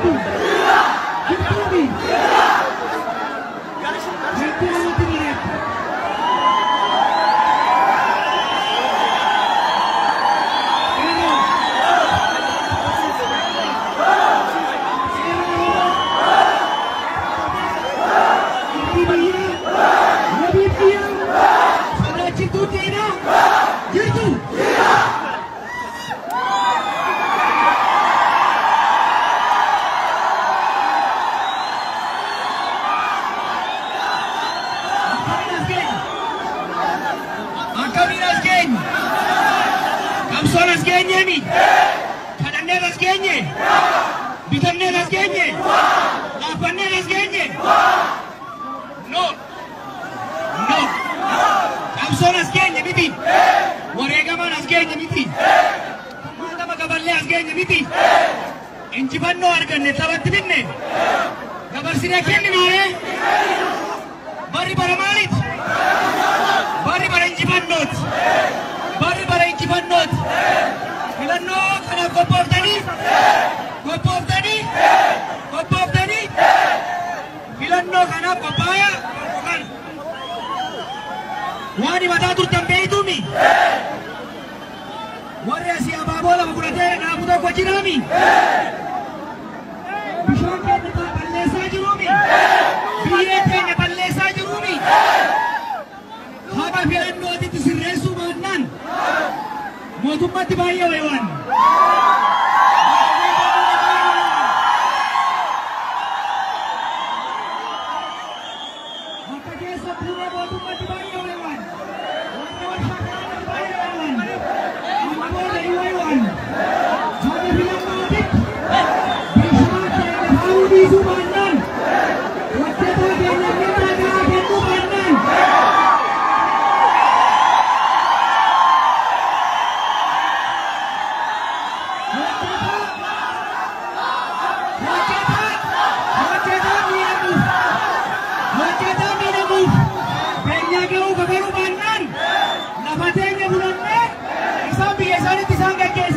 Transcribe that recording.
Jirtu. Jirtuumi. Hedduu namatti bareeddu. Qeerroo. Qeerroo Oromoo. Abdii biyyaa. Wabii biyyaa. Sodaachiftuu diinaa. Jirtu. Akkamiin as geenye? Akkamiin as geenye? Qabsoon as geenyeemi? Kadhanneen as geenye? Bitanneen as geenye? Dhaabbanneen as geenye? No. No. Qabsoon as geenye miti. Wareegamaan as geenye miti. Kumaatama gaballee as geenye miti. Injifannoo arganne taphatti binne. Dabarsinee kenninaaree? Barri bara maaliiti? Barri bara injifannooti. Barri bara injifannooti. Filannoo kanaaf qophooftanii? Qophooftanii? Qophooftanii? Filannoo kanaaf qophaayaa? Kana. Waan himataa turtan beektuumi? Warri asii abaaboo lama fudhatee dhaabu tokko jiraami? Bishaan keenya balleessaa jiruumi? Biyyee keenya balleessaa jiruumi? Haga filannootitti sirreessuu baannaan mootummaatti baay'ee wayiwaan. Bakka keessa bu'ee mootummaatti baay'ee wayiwaan. Warra warshaa kanatti baay'ee wayiwaan. Amma booda hin wayiwaan. Haga filannootitti bishaan keenya faayuu dhiisuu baannaan hojjetaa keenya mindaa gahaa kennuu baannaan hojjetaa miidhamuuf hojjetaa miidhamuuf beenyaa ga'uu kafaruu baannaan lafa teenya fudhannee isaan biyya isaanitti isaan gaggeessinaa.